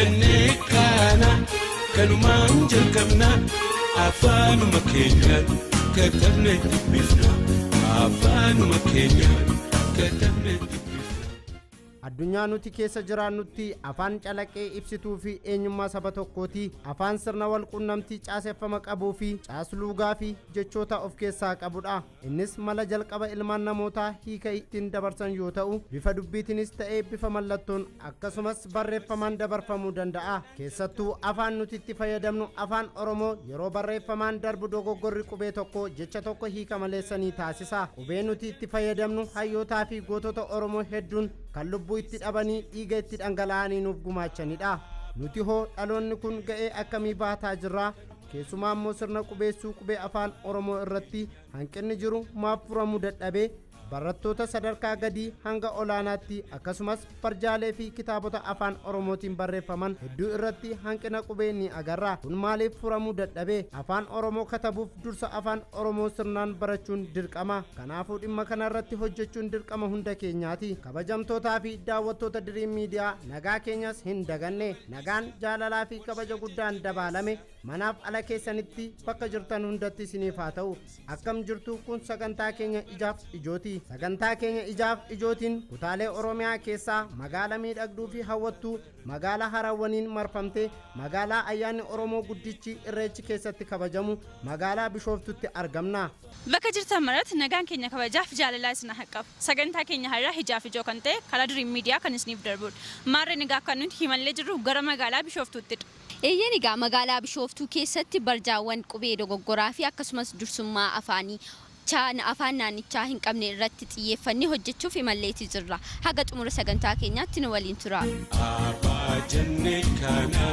Jennee kaana kanumaan jalqabna, afaanuma keenyaan katabne dubbifna, afaanuma keenyaan katabne dubbifna. Addunyaa nuti keessa jiraannutti afaan calaqqee ibsituu fi eenyummaa saba tokkooti. Afaan sirna wal quunnamtii caaseffama qabuu fi caasluugaa fi jechoota of keessaa qabudha. Innis mala jalqaba ilmaan namootaa hiika ittiin dabarsan yoo ta'u, bifa dubbiitiinis ta'ee bifa mallattoon akkasumas barreeffamaan dabarfamuu danda'a. Keessattuu afaan nuti itti fayyadamnu, Afaan Oromoo, yeroo barreeffamaan darbu dogoggorri qubee tokko jecha tokko hiika maleessanii taasisa. Qubee nuti itti fayyadamnu hayyootaa fi gootota Oromoo hedduun kan lubbuu itti dhabanii, dhiiga itti dhangala'anii nuuf gumaachanidha. Nuti hoo dhaloonni kun ga'ee akkamii baataa jirra? Keessumaa immoo sirna qubeessuu qubee Afaan Oromoo irratti hanqinni jiru maaf furamuu dadhabee? Barattoota sadarkaa gadii hanga olaanaatti, akkasumas barjaalee fi kitaabota Afaan Oromootiin barreeffaman hedduu irratti hanqina qubee ni agarra. Kun maaliif furamuu dadhabe? Afaan Oromoo katabuuf dursa Afaan Oromoo sirnaan barachuun dirqama. Kanaafuu dhimma kana irratti hojjechuun dirqama hunda keenyaati. Kabajamtootaa fi daawwattoota Diriim Miidiyaa, nagaa keenyas hin daganne. Nagaan jaalalaa fi kabaja guddaan dabaalame manaaf ala keessanitti bakka jirtan hundatti isiniif haa ta'u. Akkam jirtu? Kun sagantaa keenya Ijaaf Ijooti. Sagantaa keenya Ijaaf Ijootiin kutaalee Oromiyaa keessaa magaala miidhagduu fi hawwattuu, magaalaa harawwaniin marfamte, magaalaa ayyaanni Oromoo guddichi Irreechi keessatti kabajamu, magaalaa Bishooftutti argamna. Bakka jirtan maratti nagaan keenya kabajaaf jaalalaa isin haa qabu. Sagantaa keenya har'aa Ijaaf Ijoo kan ta'e karaa Diriim Miidiyaa kan isiniif darbudha. Maarreen egaa kan nuti himallee jirru gara magaalaa Bishooftuuttidha. Eeyyeen, egaa magaalaa Bishooftuu keessatti barjaawwan qubee dogoggoraa fi akkasumas dursummaa afaanii afaan naannichaa hin qabne irratti xiyyeeffannee hojjechuuf imalleeti jirra. Haga xumura sagantaa keenyaatti nu waliin tura. Abbaa jennee kaana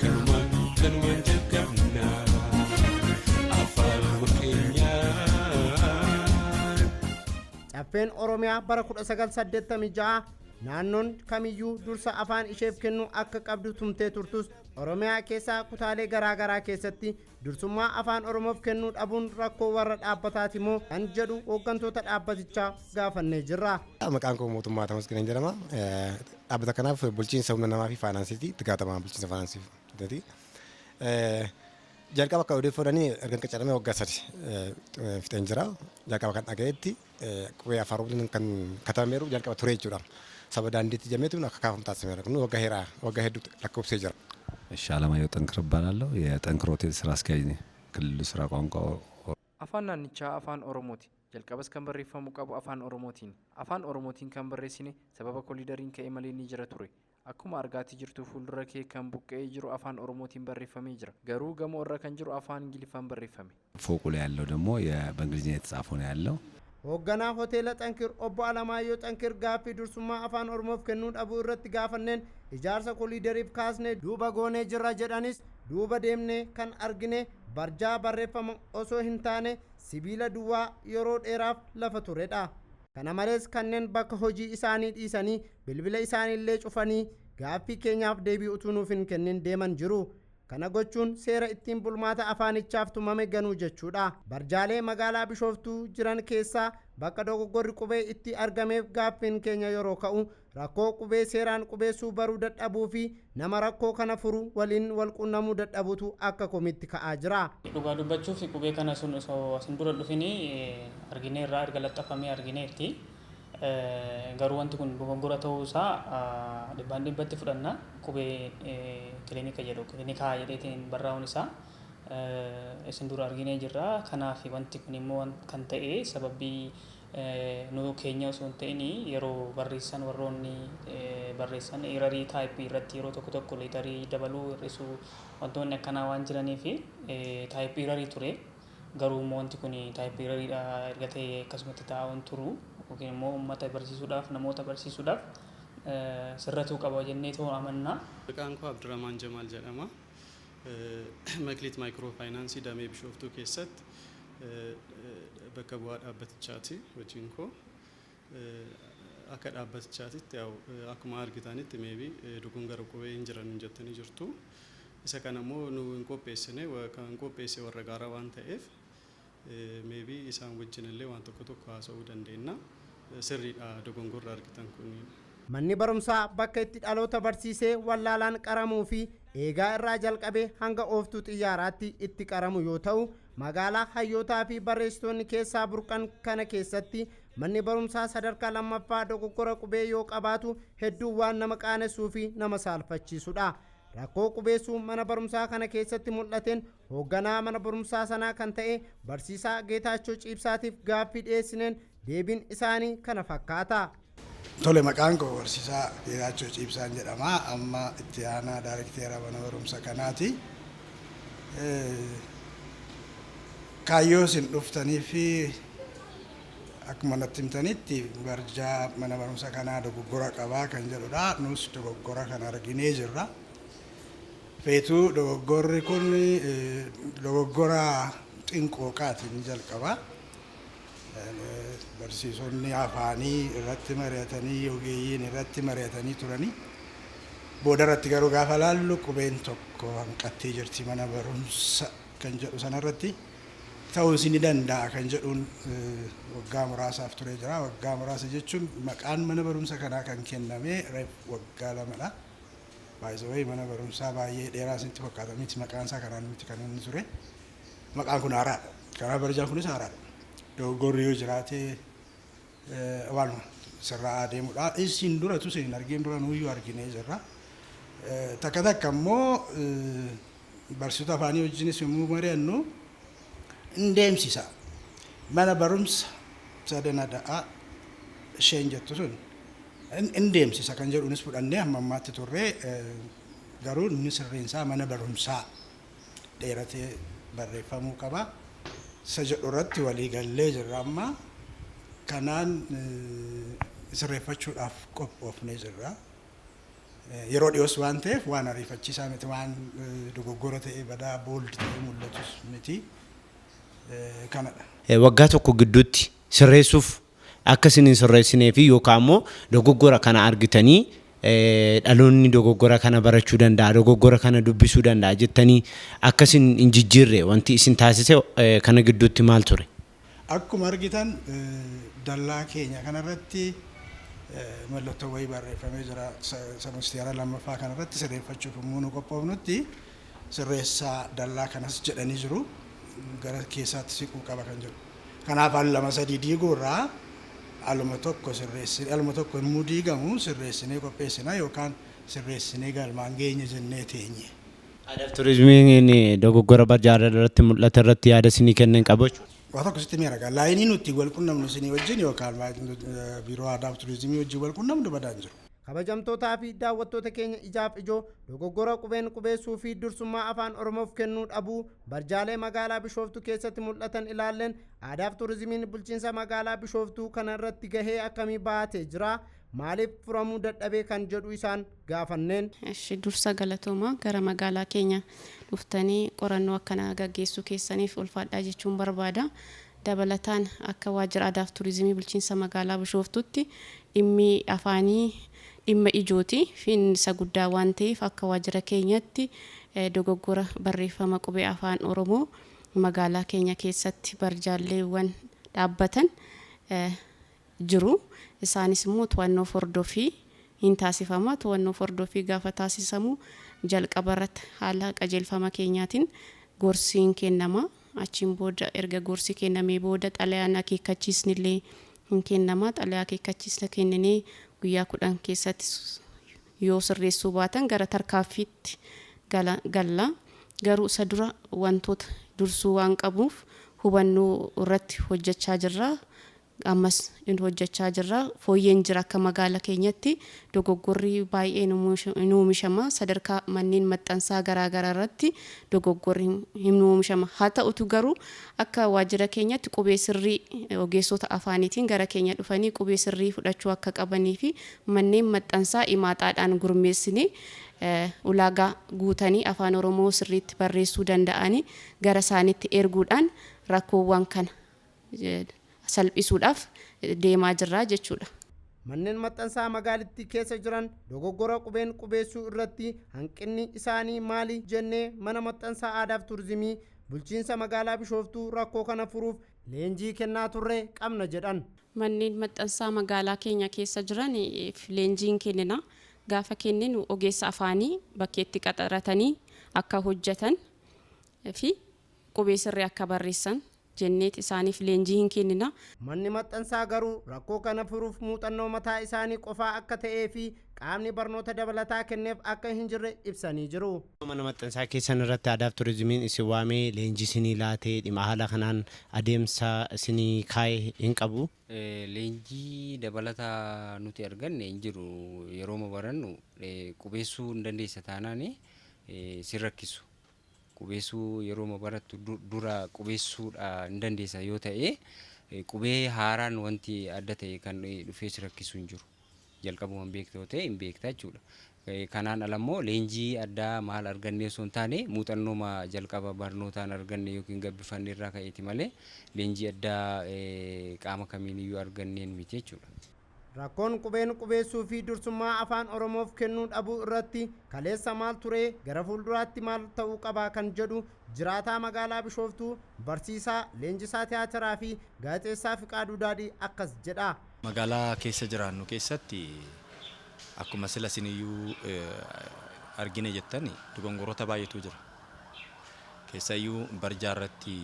kanumaan kanumaan jalqabna, afaanuma keenyaan. Caffeen Oromiyaa bara 1986 naannoon kamiyyuu dursa afaan isheef kennuu akka qabdu tumtee turtus, Oromiyaa keessaa kutaalee garaagaraa keessatti dursummaa Afaan Oromoof kennuu dhabuun rakkoo warra dhaabbataati moo kan jedhu hooggantoota dhaabbatichaa gaafannee jirra. Maqaan koo Mootummaa Tamasgeen jedhama. Dhaabbata kanaaf bulchiinsa humna namaa fi faayinaansiiti. Itti gaafatamaa bulchiinsa faayinaansiiti. Jalqaba akka odeeffannoo erga qacaramee waggaa 3 fixeen jira. Jalqaba kan dhagayetti qubee Afaan Oromoo kan katabameeru jalqaba ture jechuudha. Saba daandiitti jameetu akka kaafamu taasifameera. Kun waggaa heeraa waggaa hedduu lakkoofsee jira. እሺ፣ አለማየሁ ጠንክር እባላለሁ። የጠንክር ሆቴል ስራ አስኪያጅ ነኝ። ክልሉ ስራ ቋንቋ Afaan naannichaa Afaan Oromooti. Jalqabas kan barreeffamuu qabu Afaan Oromootiin. Afaan Oromootiin kan barreessine sababa koliidariin ka'e malee ni jira ture. Akkuma argaatii jirtu fuuldura kee kan buqqa'ee jiru Afaan Oromootiin barreeffamee jira. Garuu gamoo irra kan jiru Afaan Ingiliffaan barreeffame. ፎቁ ላይ ያለው ደግሞ በእንግሊዝኛ የተጻፈው ነው ያለው። Hoogganaa hoteela Xankir obbo Alamaayyoo Xankir gaaffii dursummaa Afaan Oromoof kennuu dhabuu irratti gaafanneen, ijaarsa koliidariif kaasne duuba goonee jirra jedhanis, duuba deemnee kan argine barjaa barreeffama osoo hin taane sibiila duwwaa yeroo dheeraaf lafa turedha. Kana malees kanneen bakka hojii isaanii dhiisanii, bilbila isaaniillee cufanii, gaaffii keenyaaf deebii utuu nuuf hin kennin deeman jiru. Kana gochuun seera ittiin bulmaata afaanichaaf tumame ganuu jechuudha. Barjaalee magaalaa Bishooftuu jiran keessaa bakka dogoggorri qubee itti argameef gaaffiin keenya yeroo ka'u, rakkoo qubee seeraan qubeessuu baruu dadhabuu fi nama rakkoo kana furu waliin wal qunnamuu dadhabuutu akka komitti ka'aa jira. Dhugaa dubbachuuf, qubee kana sun osoo asin dura dhufinii argineerraa, erga laxxafamee argineetti. Garuu wanti kun dogoggora ta'uu isaa dhibbaan dhibbatti fudhanna. Qubee kilinika jedhu kilinikaa jedheetiin barraa'uun isaa isin dura arginee jirra. Kanaaf wanti kun immoo kan ta'e sababii nu keenya osoo hin ta'in, yeroo barreessan warroonni barreessan errorii typeii irratti yeroo tokko tokko letterii dabaluu, hir'isuu, wantoonni akkanaa waan jiraniif type errorii ture. Garuu immoo wanti kun type erroriidha erga ta'e akkasumatti taa'uun turu yookiin immoo uummata barsiisuudhaaf, namoota barsiisuudhaaf sirratuu qaba jennee ta'uu amanna. Maqaan koo Abdurrahmaan Jamaal jedhama. Makliit Maayikiroo Faayinaansii damee Bishooftuu keessatti bakka bu'aa dhaabbatichaati hojiin koo. Akka dhaabbatichaatitti akkuma argitanitti maybe dogongora qubee hin jiran jettanii jirtu. Isa kana immoo nu hin qopheessine, kan qopheesse warra gaaraa waan ta'eef maybe isaan wajjin illee waan tokko tokko haasa'uu dandeenya. Sirriidha dogongorra argitan kun. Manni barumsaa bakka itti dhaloota barsiisee wallaalaan qaramuu fi eegaa irraa jalqabee hanga ooftuu xiyyaaraatti itti qaramu yoo ta'u, magaalaa hayyootaa fi barreessitoonni keessaa burqan kana keessatti manni barumsaa sadarkaa lammaffaa dogoggora qubee yoo qabaatu hedduu waan nama qaanessuu fi nama saalfachiisudha. Rakkoo qubeessuu mana barumsaa kana keessatti mul'ateen hoogganaa mana barumsaa sanaa kan ta'e barsiisaa Geetaachoo Ciibsaatiif gaaffii dhiyeessineen deebiin isaanii kana fakkaata. Tole, maqaan koo barsiisaa Geetaachoo Ciibsaan jedhama. Amma itti aanaa daarekteera mana barumsa kanaati. Kaayyoo isin dhuftanii fi akkuma natti himtanitti barjaa mana barumsa kanaa dogoggora qabaa kan jedhudha. Nus dogoggora kana arginee jirra. Feetuu dogoggorri kun dogoggora xinqooqaati ni jalqaba. Barsiisonni afaanii irratti mari'atanii, ogeeyyiin irratti mari'atanii turanii. Booda irratti garuu gaafa laallu qubeen tokko hanqattee jirti mana barumsa kan jedhu sanarratti. Ta'uus ni danda'a kan jedhuun waggaa muraasaaf turee jira. Waggaa muraasa jechuun maqaan mana barumsa kanaa kan kenname waggaa 2dha. Baay'ee mana barumsaa baay'ee dheeraa isinitti fakkaata miti, maqaan isaa kanaan miti kan inni ture. Maqaan kun haaraadha. Kanaaf barjaan kunis haaraadha. Dogoggorri yoo jiraate waanuma sirraa adeemudha. Isin duratu isin hin argin dura nuyyuu arginee jirra. Takka takka immoo barsiisota afaanii wajjinis yommuu mari'annu hin deemsisa. Mana barumsa sadana da'aa isheen jettu sun hin deemsisa kan jedhuunis fudhannee hamma ammaatti turree, garuu inni sirriinsaa mana barumsaa dheeratee barreeffamuu qaba. Isa jedhu irratti walii gallee jirra amma. Kanaan sirreeffachuudhaaf qophoofnee jirra. Yeroo dhiyoos waan ta'eef waan ariifachiisaa miti, waan dogoggora ta'ee badaa bold ta'ee mul'atus miti. Kanadha. Waggaa tokko gidduutti sirreessuuf akka isin hin sirreessinee fi yookaan immoo dogoggora kana argitanii dhaloonni dogoggora kana barachuu danda'a, dogoggora kana dubbisuu danda'a jettanii akka isin hin jijjiirre wanti isin taasise kana gidduutti maal ture? Akkuma argitan dallaa keenya kanarratti mallattoo wayii barreeffamee jira. Semisteera lammaffaa kanarratti sirreeffachuuf immoo nu qophoofnutti sirreessaa dallaa kanas jedhanii jiru. Gara keessaatti siquu qaba kan jedhu. Kanaaf al lama sadii diiguurraa aluma tokko sirreessinee, aluma tokko immoo diigamu sirreessinee qopheessina yookaan sirreessinee galmaan geenya jennee teenye. Aadaaf turizimiin dogoggora barjaa irratti mul'ate irratti yaada isinii kennan qabu jechuudha. Waa tokko sitti mi'a ragaa. Laayinii nuti wal qunnamnu isinii wajjin yookaan biiroo aadaaf turizimii wajjin wal qunnamnu badaan jiru. Kabajamtootaa fi daawwattoota keenya ijaaf ijoo, dogoggora qubeen qubeessuu fi dursummaa afaan Oromoof kennuu dhabuu barjaalee magaalaa Bishooftuu keessatti mul'atan ilaalleen aadaaf turizimiin bulchiinsa magaalaa Bishooftuu kana irratti gahee akkamii baatee jira, maaliif furamuu dadhabee kan jedhu isaan gaafanneen. Eshi, dursa galatooma, gara magaalaa keenya dhuftanii qorannoo akkanaa gaggeessuu keessaniif ulfaadhaa jechuun barbaada. Dabalataan akka waajjira aadaaf turizimii bulchiinsa magaalaa Bishooftuutti dhimmi afaanii dhimma ijooti fi isa guddaa waan ta'eef, akka waajjira keenyatti dogoggora barreeffama qubee afaan Oromoo magaalaa keenya keessatti barjaalleewwan dhaabbatan jiru. Isaanis immoo to'annoo hordofii hin taasifama. To'annoo hordofii gaafa taasisamu jalqaba irratti haala qajeelfama keenyaatiin gorsiin kennama. Achiin booda, erga gorsi kennamee booda, xalayaan akeekkachiisni illee hin kennama. Xalayaa akeekkachiisna kenninee guyyaa 10 keessatti yoo sirreessuu baatan gara tarkaanfiitti galla. Garuu isa dura wantoota dursuu waan qabuuf hubannoo irratti hojjechaa jirra. Ammas in hojjechaa jirra. Fooyyeen jira. Akka magaala keenyatti dogoggorri baay'een hin oomishama. Sadarkaa manneen maxxansaa garaagaraa irratti dogoggorri hin oomishama. Haa ta'utu garuu akka waajjira keenyatti qubee sirrii ogeessota afaaniitiin gara keenya dhufanii qubee sirrii fudhachuu akka qabanii fi manneen maxxansaa imaaxaadhaan gurmeessinee ulaagaa guutanii afaan Oromoo sirriitti barreessuu danda'anii gara isaaniitti erguudhaan rakkoowwan kana salphisuudhaaf deemaa jirra jechuudha. Manneen maxxansaa magaalittii keessa jiran dogoggora qubeen qubeessuu irratti hanqinni isaanii maali jennee mana maxxansaa aadaaf turizimii bulchiinsa magaalaa Bishooftuu rakkoo kana furuuf leenjii kennaa turre qabna jedhan. Manneen maxxansaa magaalaa keenya keessa jiran leenjiin kennina. Gaafa kenninu ogeessa afaanii bakkeetti qaxaratanii akka hojjetan fi qubee sirrii akka barreessan jenneet isaaniif leenjii hin kennina. Manni maxxansaa garuu rakkoo kana furuuf muuxannoo mataa isaanii qofaa akka ta'ee fi qaamni barnoota dabalataa kenneef akka hin jirre ibsanii jiru. Mana maxxansaa keessan irratti aadaaf turizimiin isin waamee leenjii isinii laatee dhimma haala kanaan adeemsa isinii kaa'e hin qabu. Leenjii dabalataa nuti arganne hin jiru. Yeroo barannu qubeessuu hin dandeessa taanaan si rakkisu. Qubeessuu yeroo barattu dura qubeessuudha hin dandeessa yoo ta'e, qubee haaraan wanti adda ta'e kan dhufee si rakkisu hin jiru. Jalqabuma beekta yoo ta'e hin beekta jechuudha. Kanaan ala immoo leenjii addaa maal argannee osoo hin taane, muuxannooma jalqaba barnootaan arganne yookiin gabbifanne irraa ka'eeti malee leenjii addaa qaama kamiiniyyuu arganneen miti jechuudha. Rakkoon qubeen qubeessuu fi dursummaa afaan Oromoof kennuu dhabuu irratti kaleessa maal ture, gara fuulduraatti maal ta'uu qaba kan jedhu jiraataa magaalaa Bishooftuu, barsiisaa, leenjisaa tiyaatiraa fi gaazexeessaa Fiqaaduu Daadhii akkas jedha. Magaalaa keessa jiraannu keessatti akkuma sila isiniyyuu argine jettani dogongoroota baay'eetu jira. Keessayyuu barjaa irratti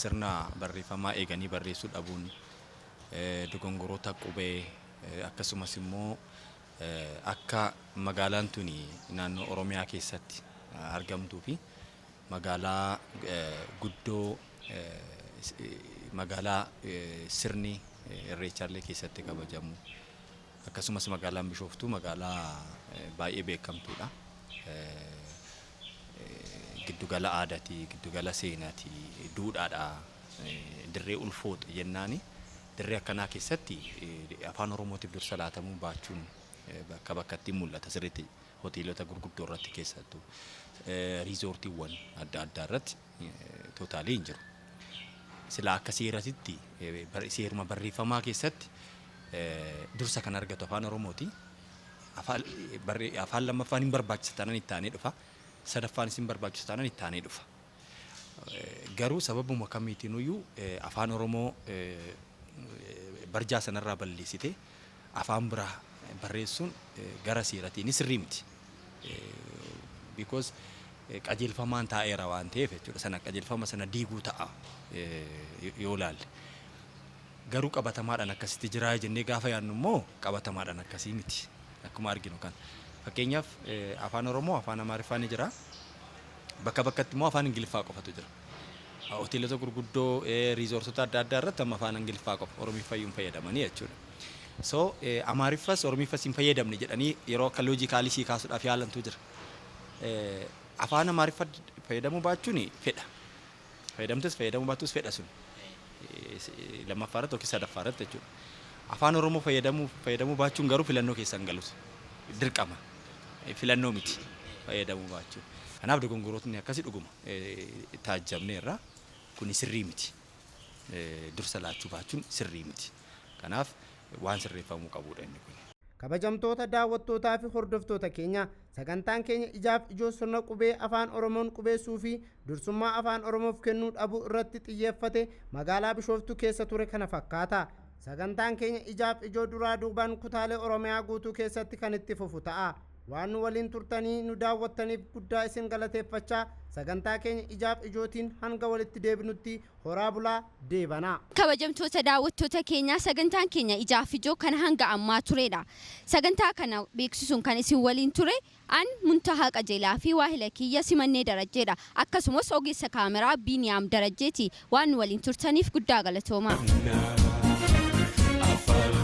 sirna barreeffamaa eeganii barreessuu dhabuun, dogongoroota qubee, akkasumas immoo akka magaalaan tuni naannoo Oromiyaa keessatti argamtuu fi magaalaa guddoo, magaalaa sirni irreechaallee keessatti kabajamu, akkasumas magaalaan Bishooftuu magaalaa baay'ee beekamtuudha. Giddugala aadaati, giddugala seenaati, duudhaadha, dirree ulfoodha jennaani. Dirree akkanaa keessatti afaan Oromootiif dursa laatamuu baachuun bakka bakkatti mul'ata sirriitti, hoteelota gurguddoo irratti, keessattuu riizoortiiwwan adda addaa irratti totally hin jiru. Sila akka seeratitti seeruma barreeffamaa keessatti dursa kan argatu afaan Oromooti. Afaan lammaffaan hin barbaachisa taanaan itti aanee dhufa. Sadaffaanis hin barbaachisa taanaan itti aanee dhufa. Garuu sababuma kamiitiinuyyuu afaan Oromoo barjaa sanarraa balleessite afaan biraa barreessuun gara seeratiin sirrii miti. Because qajeelfamaan taa'eera waan ta'eef jechuudha. Sana qajeelfama sana diiguu ta'a yoo laalle. Garuu qabatamaadhaan akkasitti jiraa jennee gaafa yaadnu immoo qabatamaadhaan akkasii miti. Akkuma arginu kan. Fakkeenyaaf, afaan Oromoo, afaan Amaariffaa ni jira. Bakka bakkatti immoo afaan Ingiliffaa qofatu jira. Hoteelota gurguddoo, riizoortota adda addaa irratti amma afaan Ingiliffaa qofa, Oromiffayyuu hin fayyadamanii jechuudha. So Amaariffas Oromiffas hin fayyadamne jedhanii yeroo akka logically sii kaasuudhaaf yaalantu jira. Afaan Amaariffaa fayyadamuu baachuun fedha. Fayyadamtes fayyadamuu baattus fedha sun. Lammaffaa irratti yookiin sadaffaa irratti jechuudha. Afaan Oromoo fayyadamuu baachuun garuu filannoo keessa hin galus. Dirqama. Filannoo miti fayyadamuu baachuun. Kanaaf dogongorootni akkasii dhuguma taajjabneerra, kuni sirrii miti. Dursa laachuu baachuun sirrii miti. Kanaaf waan sirreeffamuu qabudha inni kun. Kabajamtoota daawwattootaa fi hordoftoota keenya, sagantaan keenya ijaaf ijoo sirna qubee afaan Oromoon qubeessuu fi dursummaa afaan Oromoof kennuu dhabuu irratti xiyyeeffate magaalaa Bishooftuu keessa ture kana fakkaata. Sagantaan keenya ijaaf ijoo duraa duubaan kutaalee Oromiyaa guutuu keessatti kan itti fufu ta'a. Waan nu waliin turtanii nu daawwattaniif guddaa isin galateeffachaa, sagantaa keenya ijaaf ijootiin hanga walitti deebinutti horaa bulaa, deebanaa. Kabajamtoota daawwattoota keenyaa, sagantaan keenya ijaaf ijoo kan hanga ammaa turedha. Sagantaa kana beeksisuun kan isin waliin ture an Muntahaa Qajeelaa fi waahila kiyya Simannee Darajjeedha. Akkasumas ogeessa kaameraa Biiniyaam Darajjeeti. Waan nu waliin turtaniif guddaa galatooma. Afaan